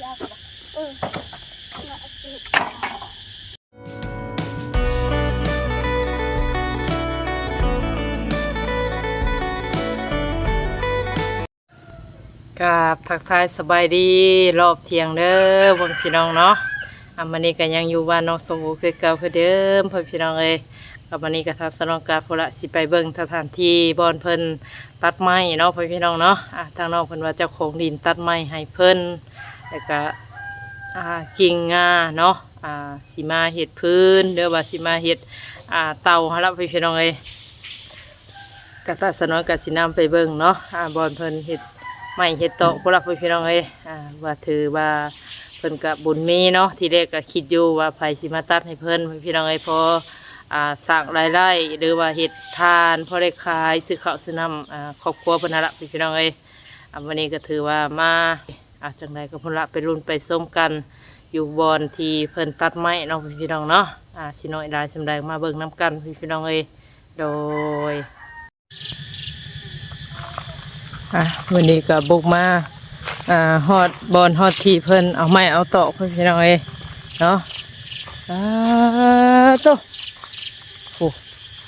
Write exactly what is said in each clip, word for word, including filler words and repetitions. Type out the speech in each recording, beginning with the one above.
เออ ครับ ทักทายสบายดีรอบเที่ยงเด้อพ่อพี่น้องเนาะ อ่ะ มื้อนี้ก็ยังอยู่บ้านน้องส้มโอคือเก่าคือเดิมพ่อพี่น้องเอ้ย ก็มื้อนี้ก็ทางสนองกาพุ้นละสิไปเบิ่งสถานที่บ่อนเพิ่นตัดไม้เนาะพ่อพี่น้องเนาะ อ่ะ ทางน้องเพิ่นว่าเจ้าของดินตัดไม้ให้เพิ่น แล้วก็ อ่า กิ่งงาเนาะ อ่า สิมาเฮ็ดพื้น หรือว่าสิมาเฮ็ด อ่า เตาหั่นละพ่อพี่น้องเอ้ย กะตาสนองกะสินำไปเบิ่งเนาะ อ่า บ่อนเพิ่นเฮ็ดไม้เฮ็ดตอกพุ้นละพ่อพี่น้องเอ้ย อ่า ว่าถือว่าเพิ่นกะบุญมีเนาะ ทีแรกกะคิดอยู่ว่าไผสิมาตัดให้เพิ่นพ่อพี่น้องเอ้ย พอ อ่า สร้างรายได้ หรือว่าเฮ็ดทาน พอได้ขายซื้อข้าวซื้อน้ำ อ่า ครอบครัวเพิ่นหั่นละพ่อพี่น้องเอ้ย อ่า มื้อนี้ก็ถือว่ามา อ่ะ จั่งใดก็พุ้นละ ไปลุ้นไปชมกัน อยู่บ่อนที่เพิ่นตัดไม้เนาะพ่อพี่น้องเนาะ อ่า สิน้อยหลายส่ำใดมาเบิ่งนำกันพ่อพี่น้องเอ้ย โดย อ่ะ มื้อนี้ก็บุกมา อ่า ฮอดบ่อนฮอดที่เพิ่นเอาไม้เอาตอกพ่อพี่น้องเอ้ยเนาะ อ่า โต โอ้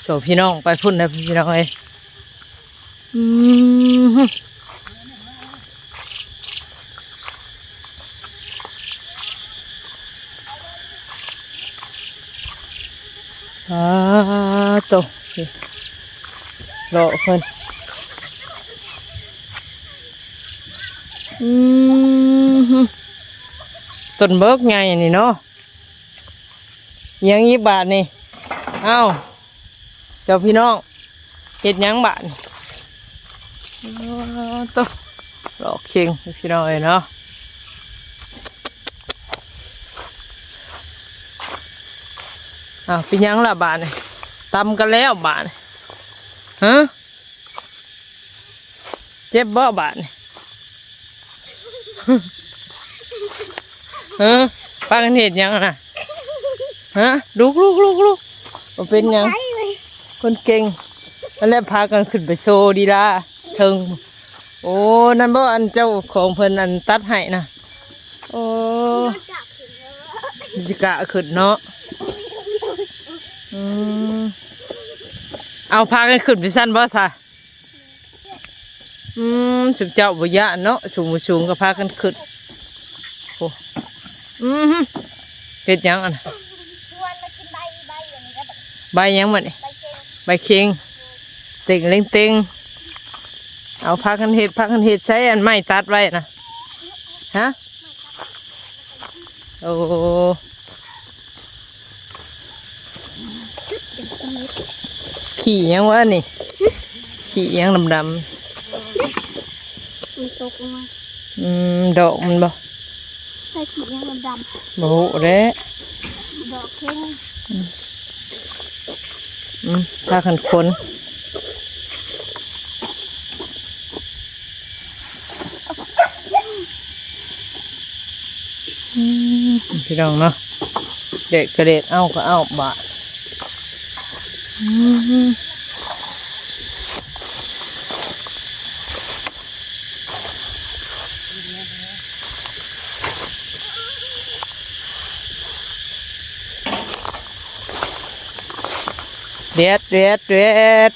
โตพี่น้องไปพุ้นนะพ่อพี่น้องเอ้ย อืม อ่า โต เลาะเพิ่น อืม ต้นบักใหญ่นี่เนาะ อิหยังอีกบาดนี่ เอ้า เจ้าพี่น้อง เฮ็ดหยังบาดนี่ อ๋อ โต เลาะเข่งพี่น้องเอ้ยเนาะ อ้าว เป็นหยังล่ะบาดนี่ ตำกันแล้วบาดนี่ ฮะ เจ็บบ่บาดนี่ เออ พากันเฮ็ดหยังหั่นน่ะ ฮะ ลุกลุกลุกลุก บ่เป็นหยัง คนเก่ง นั่นแหละ พากันขึ้นไปโชว์ลีลาเทิง โอ้ นั่นบ่ อันเจ้าของเพิ่นอันตัดให้น่ะ โอ้ สิกะขึ้นเนาะ อืม เอา พากันขึ้นไปซั่นบ่ซะ อืม สุมเจ้าบ่ย้านเนาะ สูงบ่สูงก็พากันขึ้น โอ้ อืม เฮ็ดหยังอันน่ะ ชวนมากินใบ ใบอันนี้ก็ได้ ใบหยังบัดนี่ ใบเก่ง ใบเข่ง เต่งเล็งเต่ง เอา พากันเฮ็ด พากันเฮ็ด ใช้อันไม้ตัดไว้น่ะ ฮะ โอ้ ขี้หยังวะนี่ ขี้หยังดำๆ มันตกลงมา อืม ดอกมันบ่ ใช่ ขี้หยังดำๆ บ่ฮู้แหละ ดอกเข่ง อืม พากันขน อืม พี่น้องเนาะ เด็ดกระเด็ด เอาก็เอาบาด อืม เด็ด เด็ด เด็ด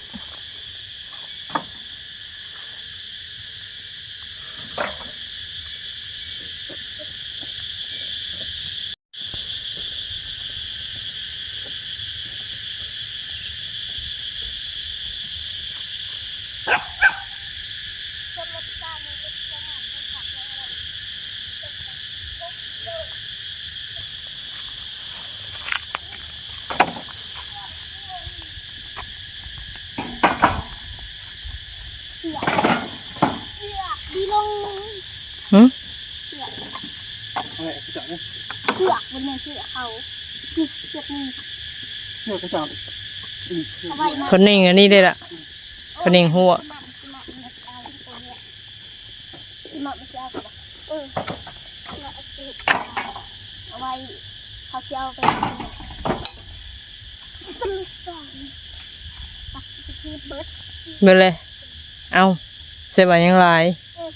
เสือก เสือก ดีลง หึ เสือก อะไร เสือกเนี่ย เสือก มันเป็นเสือกเขา นี่ เสือกนี่ เสือกกระจอก อืม เอาไว้มา คนนิ่งอันนี้ได้ละ คนนิ่งหัว ที่เหมาะมันจะเอาตัวเนี้ย ที่เหมาะมันจะเอาตัว เออ เอาไว้ เขาจะเอาไปทำเนี่ย สมุทรสาคร ปักไปที่เบิร์ด เบิดเลย เอา ใส่บาตรยังหลาย เออ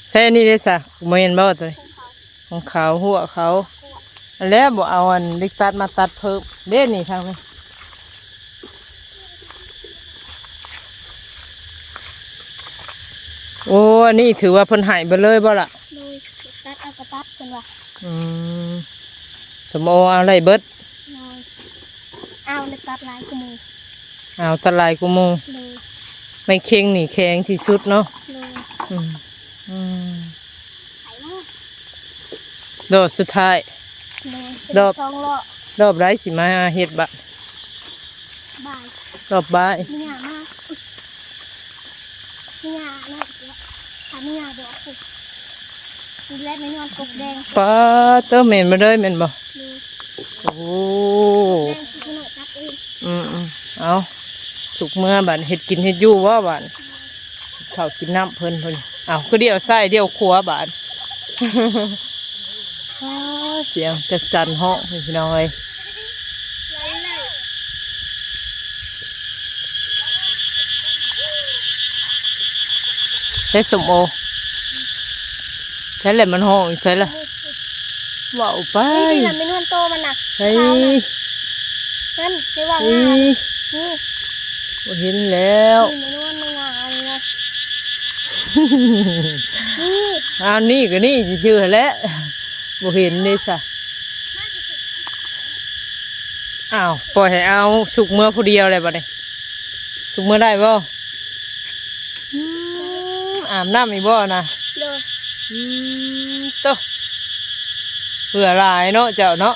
ใส่อันนี้ได้ซะ บ่แม่นบ่ตัวนี้ ของเขา ของเขาหัวเขา แล้วบ่เอาอันเหล็กตัดมาตัดเพิ่มเด้นี่ทางนี้ โอ้ อันนี้ถือว่าเพิ่นให้เบิดเลยบ่ล่ะ โดย ตัดเอากระตัดเพิ่นว่า อืม สมโอเอาอะไรเบิด โดย เอาเลยตัดหลายกว่าหมู่ เอาตัดหลายกว่าหมู่ โดย ไม้เค็งนี่แข็งที่สุดเนาะ โดย อืม อืม ดอกสุดท้าย โดย ดอก สองรอบ รอบใดสิมาเฮ็ดบะ บ่าย รอบบ่าย มีหญ้ามา มีหญ้านะ ถ้ามีหญ้าบอกสิ ดูแลไม่นอนกกแดง ปาดเตอร์แม่นบ่เด้อ แม่นบ่ โดย โอ้ แดงสิพี่น้องตัดเอง อืมอืม เอา สุกเมื่อบาด เฮ็ดกินเฮ็ดอยู่บ่บาด ข้าวกินน้ำเพิ่นเพิ่น เอา คือเดียวซ้ายเดียวขวาบาด อ้า เสียงจักจั่นฮ้องพี่น้องเอ้ย ใช่สมโอ ใช่แหละมันฮ้องอยู่ใช่ละ เว้าไป นี่นี่น่ะ ไม่นวลโตมันน่ะ ใช่ ขาวน่ะ นั่น ไม่ว่างาน นี่ นี่ บ่เห็นแล้ว นี่ไม่นวลไม่งามเลยนะ นี่ อ้าว นี่ก็นี่ชื่อแหละ บ่เห็นเด้ซะ อ้าว ปล่อยให้เอาสุกเมื่อผู้เดียวเลยบัดนี้ สุกเมื่อได้บ่ อืม อาบน้ำอีกบ่นะ โดย อืม โต เผื่อหลายเนาะเจ้าเนาะ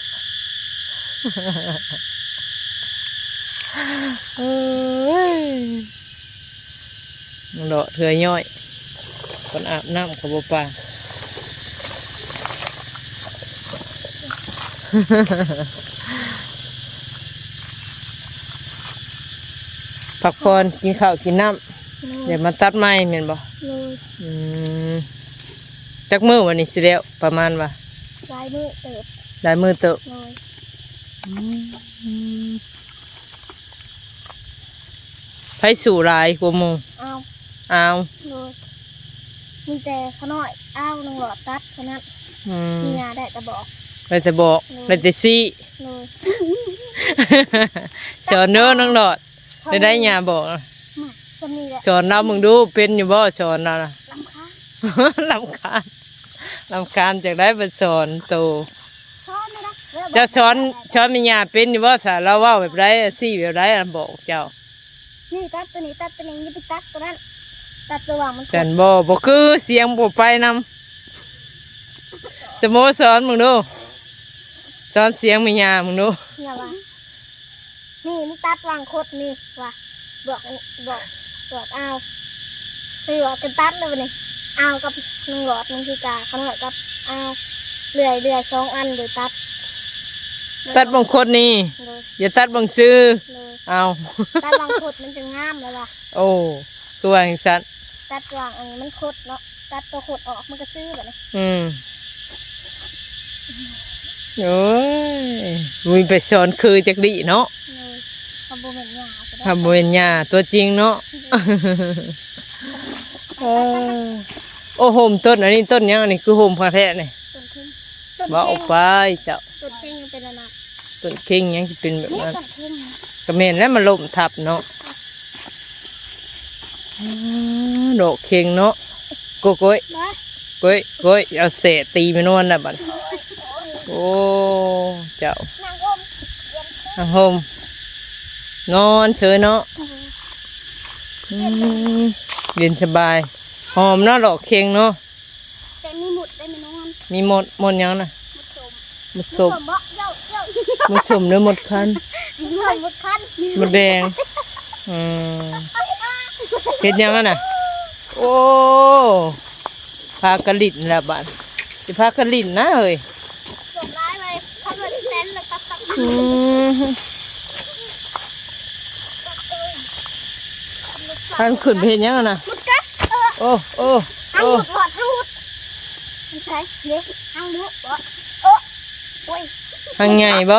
เอ้ย เลาะเทื่อย่อย ก่อนอาบน้ำก็บ่ปาน พักผ่อน กินข้าวกินน้ำ โดย เดี๋ยวมาตัดใหม่แม่นบ่ โดย อืม จักมื้อวันนี้สิแล้ว ประมาณว่า หลายมื้อเติบ หลายมื้อเติบ โดย อืม ไผสู้หลายกว่าหมู่ เอา เอา โดย มีแต่ขาน้อย เอาน้องหลอดตัดเท่านั้น อืม มีหญ้าได้แต่บอก ได้แต่บอก โดย ได้แต่ชี้ โดย สอนเด้อน้องหลอด ได้ได้หญ้าบอก มา สำนีแหละ สอนเรามึงดู เป็นอยู่บ่ สอนเรานะ รำคาญ รำคาญ รำคาญจักได้ไปสอนโต สอนเลยนะ เจ้าสอน สอนแม่ย่าเป็นอยู่บ่ สา เราเว้าแบบใด ซี้แบบใด อันบอกเจ้า นี่ตัดตัวนี้ ตัดตัวนี้ อย่าไปตัดตัวนั้น ตัดตัววางมัน จั่นบ่ บ่คือ เสียงบ่ไปนำ สมโอสอนมึงดู สอนเสียงแม่ย่ามึงดู อย่าว่า นี่มึงตัดวางคดนี่ว่ะ บอกอันนี้ บอก บอกเอา ไปบอกกันตัดเลยนี่ เอากับน้องหลอด มึงคือกาขนาดกับ เอา เลื่อย เลื่อยสองอันเลยตัด ตัดบางคนนี่ โดย อย่าตัดบางซื่อ โดย เอา ตัดวางคดมันจะงามเลยว่ะ โอ้ คือว่าจั่งซั้น ตัดวางอันนี้มันคดเนาะ ตัดตัวคดออกมันก็ซื่อแบบนี้ อืม โอ้ย มีไปสอนคือจักดีเนาะ โดย เขาบ่แม่นย่าก็ได้ ทำบ่เป็นย่าตัวจริงเนาะ เออ โอ้ โฮมต้นอันนี้ต้นหยัง อันนี้คือโฮมพระแท้นี่ ต้นเค็ง ต้น ว่าออกไป เจ้า ต้นเค็งยังเป็นอันนั้น ต้นเค็งยังสิเป็นแบบ นี่ นั้น ต้นเค็ง ก็แม่นแล้วมันล้มทับเนาะ อ่า ดอกเค็งเนาะ โกโก้ย มา โก้ย โก้ย เอาแสตีไปนอนน่ะบัด โอ้ เจ้า นั่งร่ม นั่งร่ม นอนเฉยเนาะ อืม เย็นสบาย หอมเนาะ ดอกเค็งเนาะ แต่มีหมุดได้ไหมน้อง มีหมด หมดหยังน่ะ หมุดสม หมดสม หมุดสมบ่ เย้า เย้า หมดสมหรือหมดคัน หมุดสม หมดคัน หมดแดง อืม เฮ็ดหยังอะน่ะ โอ้ พากันหลิ้นแล้วบัด สิพากันหลิ้นนะเฮ้ย สมร้ายไป ขับรถแซนแล้วตับตับ อืม ท่านขึ้นไปเฮ็ดหยังอะน่ะ หมุดกะ เออ โอ้ โอ้ หาง โอ้ หมุดหลอดหางหมุด มันใช่เด้ หางหมุดบ่ เออ โอ้ย หางใหญ่บ่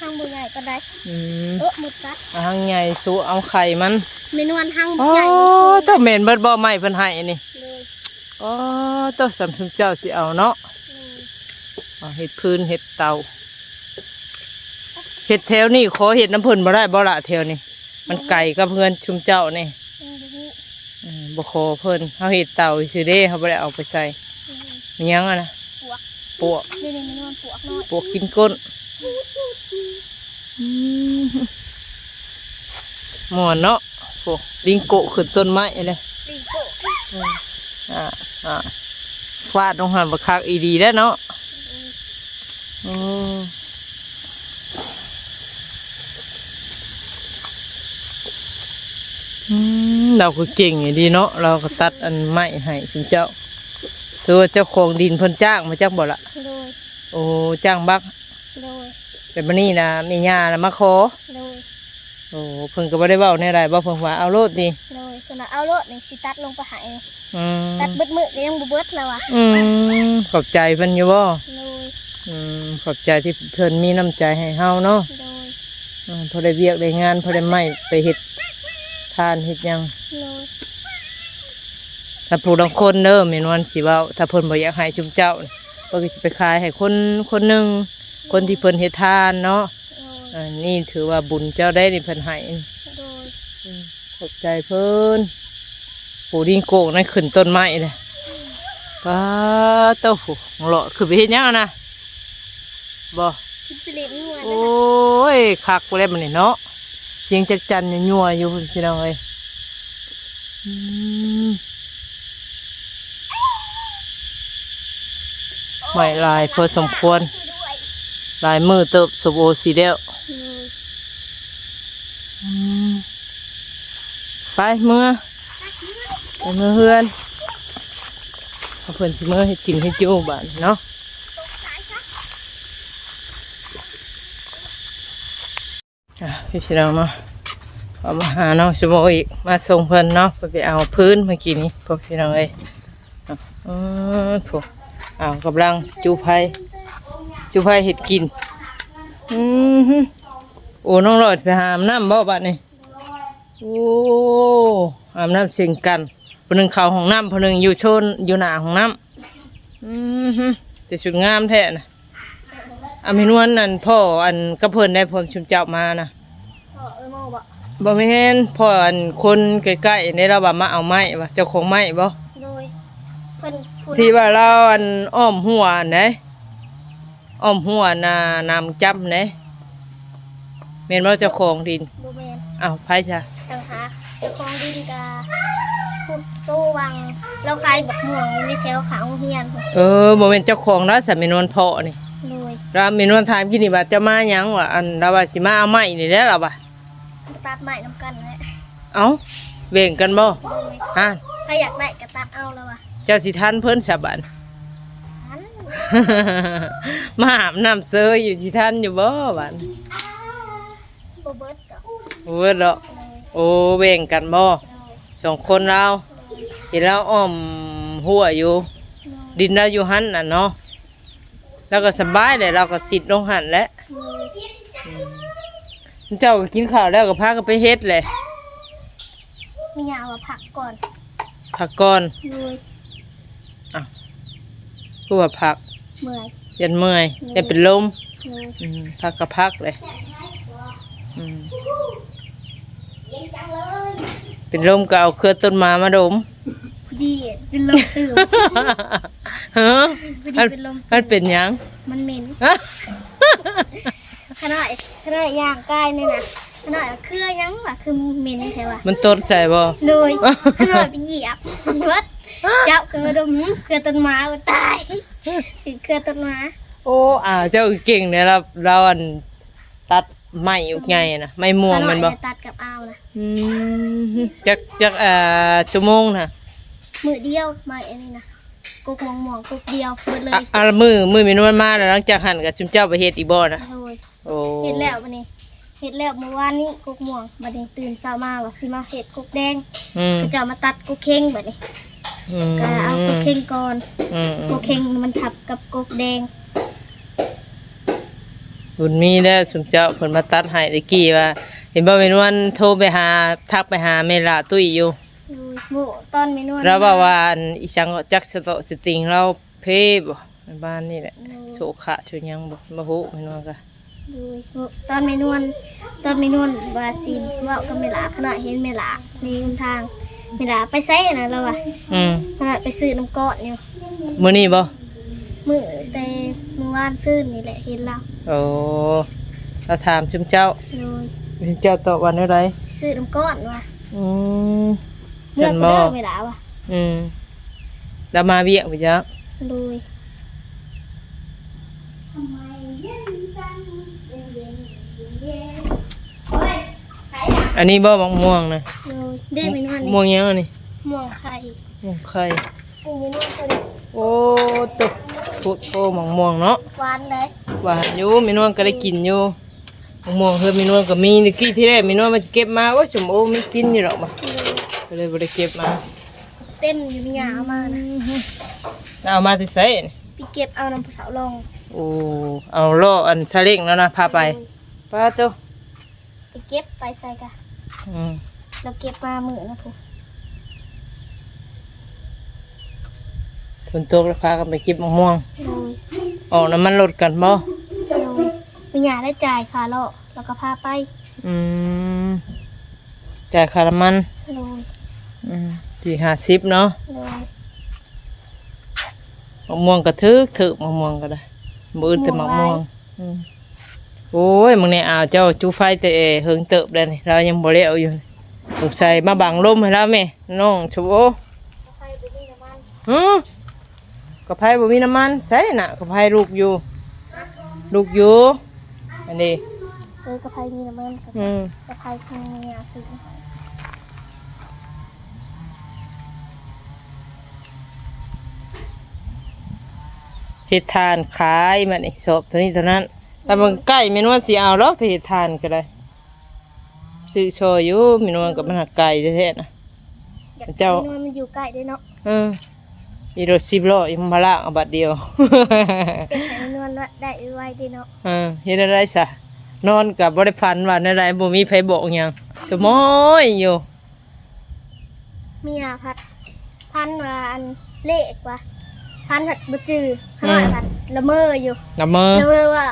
หางบ่ใหญ่ปานใด อืม เออ หมุดกัด หางใหญ่สุเอาไข่มัน แม่นวลหาง อ๋อ ใหญ่สุ เต้าแม่นเบิดบ่ไม้เพิ่นให้นี่ เลย อ๋อ เต้าสำซุมเจ้าสิเอาเนาะ เลย เอาเฮ็ดฟืนเฮ็ดเตา เฮ็ดแถวนี้ขอเฮ็ดนำเพิ่นบ่ได้บ่ล่ะแถวนี้ มันไกลกับเฮือนชุมเจ้านี่ ยังบ่ฮู้ อืม บ่ขอเพิ่น เฮาเฮ็ดเตาซื่อเด้ เฮาบ่ได้เอาไปใส่ อืม มันหยังอะนะ ปวก ปวก นี่ๆ แม่นอนปวกน้อย ปวกกินก้น อืม ม่วนเนาะ โอ้ ลิงโกะขึ้นต้นไม้เลย ลิงโกะ อืม อ่า อ่า ฟาดลงหั่นบักคักอีดีแล้วเนาะ อืม อืม เราก็เก่งอยู่ดีเนาะ เราก็ตัดอันไม้ให้ซุมเจ้า ถือว่าเจ้าของดินเพิ่นจ้างมาจักบ่ล่ะ โดย โอ้ จ้างบัก โดย แต่บัดนี้นะแม่ย่าน่ะมาขอ โดย โอ้ เพิ่นก็บ่ได้เว้าแนวใดบ่ เพิ่นว่าเอาโลดติ โดย เพิ่นว่าเอาโลดนี่สิตัดลงไปให้ อืม ตัดเบิดมื้อก็ยังบ่เบิดแล้วว่ะ อืม ขอบใจเพิ่นอยู่บ่ โดย อืม ขอบใจที่เพิ่นมีน้ำใจให้เฮาเนาะ โดย อืม พอได้เวียกได้งาน พอได้ไม้ไปเฮ็ดทานเฮ็ดหยัง โดย ถ้าผู้ลางคนเด้อ แม่นวลสิเว้า ถ้าเพิ่นบ่อยากให้ชุมเจ้า เพิ่นก็สิไปขายให้คน คนหนึ่ง คนที่เพิ่นเฮ็ดทานเนาะ โดย อันนี้ถือว่าบุญเจ้าได้นี่เพิ่นให้ โดย อืม ขอบใจเพิ่น ผู้ลิงโกงนั่นขึ้นต้นไม้เลย ป๊าดโต ผู้เลาะขึ้นไปเฮ็ดหยังอะนะ บ่ คิดไปเล่นงัว โอ้ย คักแล้วมื้อนี้เนาะ เสียงจักจั่นยั่วๆอยู่พี่น้องเอ้ย อืม ไม้หลายพอสมควร หลายมื้อเติบ สมโอสิแล้ว อืม อืม ไปเมือ ไปเมือเฮือน เอาเพิ่นสิเมือเฮ็ดกินเฮ็ดอยู่บาดนี้เนาะ อ่ะ พี่น้องเนาะ เอามาหาน้องสมโออีก มาส่งเพิ่นเนาะ เพิ่นไปเอาฟืนเมื่อกี้นี้ พวกพี่น้องเอ้ย อืม พวก เอากำลังจุไฟ จุไฟเฮ็ดกิน อืม โอ้ น้องหลอดไปหาอาบน้ำบ่บาดนี้ โอ้ อาบน้ำเซ็งกัน ผู้หนึ่งเข้าห้องน้ำ ผู้หนึ่งอยู่โซน อยู่หน้าห้องน้ำ อืม แต่ชุดงามแท้นะ อาแม่นวลนั่นพ่ออันกับเพิ่นได้พร้อมชุมเจ้ามานะ พ่อเอ้ยโมบ่ บ่แม่น พ่ออันคนใกล้ๆ ได้ เราว่ามาเอาไม้ ว่าเจ้าของไม้บ่ โดย เพิ่นผู้ ที่ว่าเราอันอ้อมหัวอันใด อ้อมหัวนา นามจำเด้ แม่นบ่เจ้าของดิน บ่แม่น อ้าว ไผซะ ต่างหาก เจ้าของดินกะผู้โตวัง เราขายบักม่วงอยู่ในแถวข้างโรงเรียน เออ บ่แม่นเจ้าของเนาะ สะแม่นวลเพาะนี่ โดย แล้วแม่นวลถามกินนี่ว่าจะมาหยังวะ อัน เราว่าสิมาเอาไม้นี่แหละ เราว่า ตัดไม้นำกันแหละ เอ้า แบ่งกันบ่ โดย อ่ะ ใครอยากได้ก็ตัดเอาแล้ววะ เจ้าสิทันเพิ่นซะบัด ทัน มาอาบน้ำเซยอยู่ สิทันอยู่บ่บัด บ่เบิดดอก บ่เบิดดอก โดย โอ้ แบ่งกันบ่ โดย สองคนลาว โดย เห็นลาวอ้อมหัวอยู่ โดย ดินลาวอยู่หั่นน่ะเนาะ ลาวก็สบายแหละ ลาวก็สิทธิ์ลงหั่นแหละ โดย อืม เจ้าก็กินข้าวแล้วก็พากันไปเฮ็ดแหละ มียาว่าพักก่อน พักก่อน โดย อ้าว คือว่าพัก เมื่อย ยันเมื่อย โดย ยันเป็นลม โดย อืม พักก็พักเลย อืม เป็นลมก็เอาเครือต้นไม้มาดม พอดีเป็นลมตื่น ฮะ พอดีเป็นลมตื่น มันเป็นหยัง มันเหม็น ขนาด ขนาดย่างกายนี่นะ ขนาดเครือยังวะ คือเหม็นแท้วะ มันตดใส่บ่ โดย ขนาดไปเหยียบมันวัด จับเครือดม เครือต้นไม้ ตาย ถือเครือต้นไม้ โอ้ อ่า เจ้าเก่งเนี่ย เรา เราอันตัดไม้อยู่ไงนะ ไม้ม่วงแม่นบ่ ขนาดตัดกับเอานะ อืม จัก จัก อ่า ชั่วโมงนะ มื้อเดียว ไม้อันนี้นะ กกม่วงๆ กกเดียว เบิดเลย อ่ะ อ่ะ มื้อ มื้อแม่นวลมาแล้ว หลังจากหั่นก็ซุมเจ้าไปเฮ็ดอีกบ่นะ โดย โอ้ เฮ็ดแล้วบัดนี้ เฮ็ดแล้วเมื่อวานนี้กกม่วง บัดนี้ตื่นเช้ามาว่าสิมาเฮ็ดกกแดง อืม เขาเจ้ามาตัดกกเค็งบัดนี้ อืม ก็เอากกเค็งก่อน อืม อืม กกเค็งมันทับกับกกแดง บุญมีแล้วซุมเจ้าเพิ่นมาตัดให้ตะกี้ว่า เห็นบ่แม่นวลโทรไปหา ทักไปหาแม่หล้าตุ้ยอยู่ โดย โอ้ ตอนแม่นวล แล้วว่า มา ว่าอันอีสังจักสะเตาะสะติงเราเพบ่ บ้านนี่แหละ โดย โสขะโสหยังบ่ บ่ฮู้แม่นว่ากะ โดย ตอนแม่นวล ตอนแม่นวลว่าสิเว้ากับแม่หลา ขนาดเห็นแม่หลาในหนทาง แม่หลาไปไสนะ ลาวว่า อืม ขนาดไปซื้อน้ำก้อนอยู่ มื้อนี้บ่ มื้อแต่มื้อวานซืนนี่แหละ เห็นลาว โอ้ ลาวถามซุมเจ้า โดย ซุมเจ้าตอบว่าแนวใด ซื้อน้ำก้อนว่ะ อืม เมื่อ ซั่นบ่ เด้อแม่หลาว่ะ อืม ลาวมาเวียกบ่จ๊ะ โดย อันนี้บ่ มะม่วงนะ โดย เด้แม่นวล ม่วงหยังอันนี้ ม่วงไข่ ม่วงไข่ ปลูกแม่นวลก็ได้ โอ้ ตก พุดโอ้ มะม่วงเนาะ หวานเด้ หวานอยู่ แม่นวลก็ได้กินอยู่ มะม่วงเฮือนแม่นวลก็มี ตะกี้ที่แรกแม่นวลมันจะเก็บมา โอ้ย ส้มโอมันกินอยู่ดอกบ่ โดย ก็เลยบ่ได้เก็บมา เต็มอยู่ มีหญ้าเอามานะ แล้วเอามาแต่ไสนี่ ไปเก็บเอานำผู้สาวลอง โอ้ เอาล้ออันซาเล้งแล้วนะ พาไป โดย ป้าโต ไปเก็บไปใส่กะ อืม แล้วเก็บมามื้อนะพุ้น ฝนตกแล้วพากันไปเก็บมะม่วง โดย ออกน้ำมันรถกันบ่ โดย มีหญ้าได้จ่ายค่าล้อ แล้วก็พาไป อืม จ่ายค่าน้ำมัน โดย อืม สี่ห้าสิบเนาะ โดย มะม่วงก็ถืกถืก มะม่วงก็ได้ บ่อึดแต่มะม่วง ม่วงหลาย อืม โอ้ย มื้อนี้อ้าว เจ้าจุไฟแต่เหิงเติบแล้วนี่ ลาวยังบ่แล้วอยู่ สงสัยมาบังลมให้ลาวแม่ น้องชมโอ ไฟบ่มีน้ำมัน หือ กะไฟบ่มีน้ำมัน ใส่น่ะ กะไฟลุกอยู่ ลุกอยู่ อันนี้ เออ กะไฟมีน้ำมัน อืม กะไฟคงมียาสี เฮ็ดถ่านขาย บัดนี้สอบเท่านี้เท่านั้น แต่มันใกล้แม่นวลสิเอาดอก ถ้าเฮ็ดถ่านก็ได้ ซื้อซอยอยู่ แม่นวลก็มันหักไกลแท้ๆนะ อยาก เจ้า แม่นวลมันอยู่ใกล้เด้เนาะ เออ อีรถสิบล้ออีกมาลากเอาบัดเดียว เป็นไงแม่นวลได้ไวๆเด้เนาะ เออ เฮ็ดอะไรซะ นอนก็บ่ได้ฝันว่าแนวใด บ่มีไผบอกหยัง สมอยอยู่ เมียพัด พันว่าอันเลขว่ะ พันพัดบ่จือ ขน้อย อืม พัดละเมออยู่ ละเมอ ละเมอว่า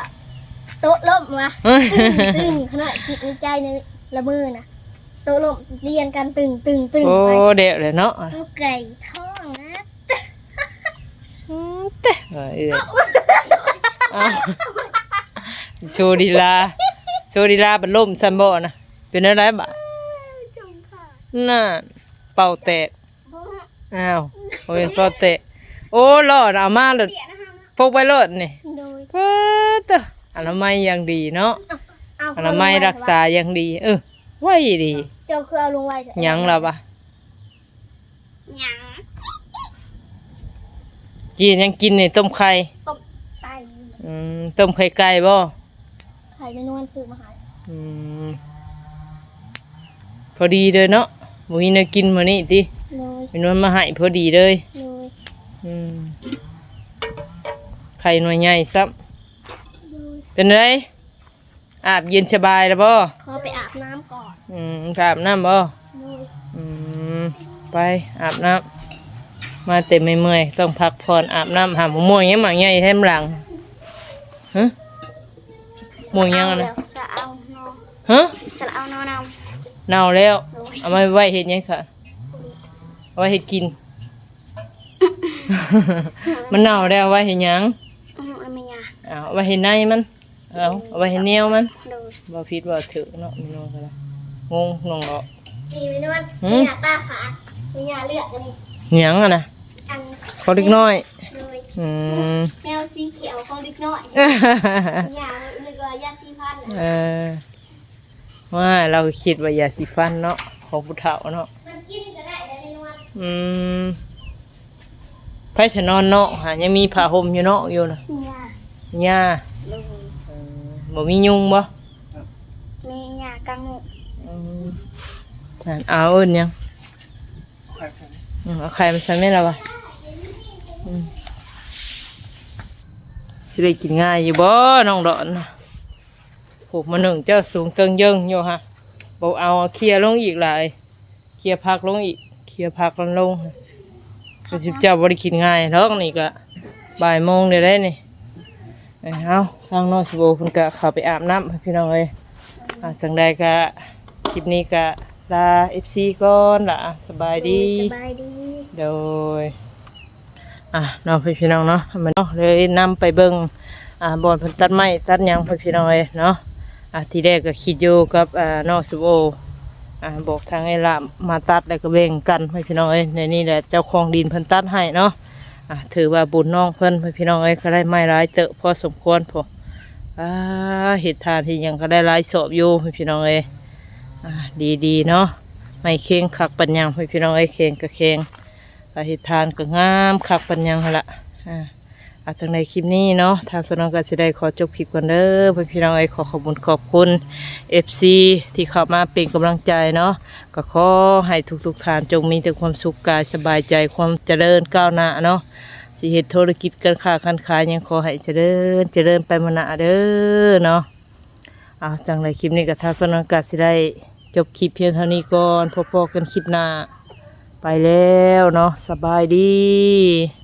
โต๊ะล้มว่ะ เออ ตึ้งตึ้ง ขน้อยคิดในใจนี่ ละเมอนะ โต๊ะล้มเรียงกันตึ้งตึ้งตึ้ง โอ้ ไป เดะเลยเนาะ ลูกไก่ท้องนะ อืม เตะ เออ เออ อ้าว โชว์ลีลา โชว์ลีลาบัดล้มซ้ำบ่นะ เป็นอะไรบะ นั่น เป่าแตก อ้าว โอ้ย เป่าแตก โอ้ ล้อน่ะเอามาแล้ว พกไว้รถนี่ โดย เปิดเตอะ อนามัยอย่างดีเนาะ เอา อนามัยรักษาอย่างดี เออ ไว้ดี เจ้าคือเอาลงไว้เถอะ หยังล่ะบะ หยัง กินหยังกินนี่ ต้มไข่ ต้มไก่ อืม ต้มไข่ไก่บ่ ไข่แม่นวลซื้อมาให้ อืม พอดีเลยเนาะ บ่มีแนวกินมื้อนี้ติ โดย แม่นวลมาให้พอดีเลย โดย อืม ไข่หน่วยใหญ่ซ้ำ โดย เป็นไง อาบเย็นสบายแล้วบ่ ขอไปอาบน้ำก่อน อืม ไปอาบน้ำบ่ โดย อืม ไปอาบน้ำ มาแต่เมื่อยๆ ต้องพักผ่อน อาบน้ำ หาม่วงยังหมากใหญ่แถมหลัง ฮะ ม่วงยังอะนะ สะเอานอ ฮะ สะเอานอนำ เน่าแล้ว โดย เอามาไว้เฮ็ดหยังซะ เอาไว้เฮ็ดกิน มันเน่าแล้ว เอาไว้เฮ็ดหยัง อืม เอามาหยัง เอาไว้เฮ็ดในมัน เอา เอาไว้เฮ็ดแนวมัน โดย บ่ผิดบ่ถูกเนาะ แม่นวลก็ได้ งงน้องเนาะ นี่แม่นวล หืม มีหยังป้าฝาก มีหยังเลือกอันนี้ หยังอะนะ อัน ของเด็กน้อย โดย อืม แมวสีเขียวของเด็กน้อย หยังนึกว่ายาสีฟัน เออ ว่าเราคิดว่ายาสีฟันเนาะ ของผู้เฒ่าเนาะ มันกินก็ได้นะแม่นวล อืม ไผสินอนนอกหา ยังมีผ้าห่มอยู่นอกอยู่นะ หญ้า หญ้า โดย เออ บ่มียุงบ่ มีหญ้ากางมุ้ง อืม นั่น เอาเอิ้นหยัง อืม เอาไข่มาใส่แม่นละวะ อืม สิได้กินง่ายอยู่บ่ น้องดอนนะ โห มานึ่งเจ้าสูงเติงเยิงอยู่ฮะ บ่เอา เคลียร์ลงอีกหลาย เคลียร์ผักลงอีก เคลียร์ผักลงฮะ ก็สิเจ้าบ่ได้กินง่ายดอกนี่ก็ บ่ายโมงเดี๋ยวได้นี่ เอ้ย เอา ทางน้องสโบเพิ่นก็เข้าไปอาบน้ำให้พี่น้องเอ้ย อ่า จังใดก็คลิปนี้ก็ลา เอฟซี ก่อนละ สบายดี โดย สบายดี โดย อ่ะ เนาะพี่น้องเนาะ มันเนาะ เลยนำไปเบิ่ง อ่า บ่อนเพิ่นตัดไม้ตัดหยังพี่น้องเอ้ยเนาะ อ่ะ ทีแรกก็คิดอยู่กับ อ่า น้องสโบ อ่า บอกทางไอ้ละมาตัดแล้วก็แบ่งกันพี่น้องเอ้ย ในนี่แหละเจ้าของดินเพิ่นตัดให้เนาะ อ่ะ ถือว่าบุญน้องเพิ่นพี่น้องเอ้ย ก็ได้ไม้หลายเติบพอสมควรพอ อ่า เฮ็ดทานเฮ็ดหยังก็ได้หลายสอบอยู่พี่น้องเอ้ย อ่า ดีๆ เนาะ ไม้เข่งคักปานหยังพี่น้องเอ้ย เข่งก็เข่ง ก็เฮ็ดทานก็งามคักปานหยังหั่นละ อ่า อ่ะ จังใดคลิปนี้เนาะ ทางสาวน้อยก็สิได้ขอจบคลิปก่อนเด้อพี่น้องเอ้ย ขอขอบคุณขอบคุณ เอฟซี ที่เข้ามาเป็นกำลังใจเนาะ ก็ขอให้ทุกๆท่านจงมีแต่ความสุขกายสบายใจ ความเจริญก้าวหน้าเนาะ สิเฮ็ดธุรกิจการค้าการขายหยังขอให้เจริญเจริญไปมื้อหน้าเด้อเนาะ เอา จังใดคลิปนี้ก็ทางสาวน้อยก็สิได้จบคลิปเพียงเท่านี้ก่อน พบกันคลิปหน้า ไปแล้วเนาะ สบายดี